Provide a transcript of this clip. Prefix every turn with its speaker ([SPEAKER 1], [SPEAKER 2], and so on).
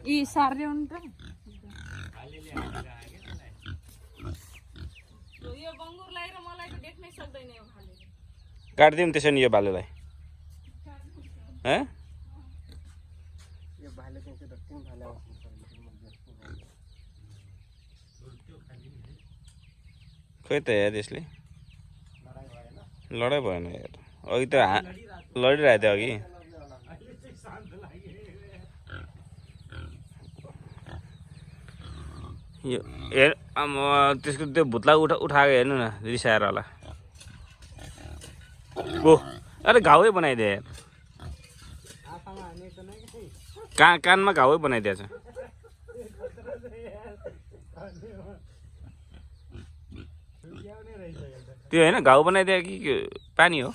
[SPEAKER 1] यी सार्ने हो नि त यो बङ्गुरलाई र मलाई त देख्नै सक्दैन यो भालुले
[SPEAKER 2] काट्दिउँ त्यसो नि यो भालुलाई हैं
[SPEAKER 3] यो भाले चाहिँ के त तीन भाले आउँछ
[SPEAKER 2] खोइ त यार यसले लडाइ भएन यार अघि त लडिरहेको थियो अघि यो हेर त्यसको त्यो भुत्ला उठाएको हेर्नु न रिसाएर होला ओ अरे घाउै बनाइदिए यार कानमा घाउै बनाइदिएछ त्यो होइन घाउ बनाइदियो कि पानी हो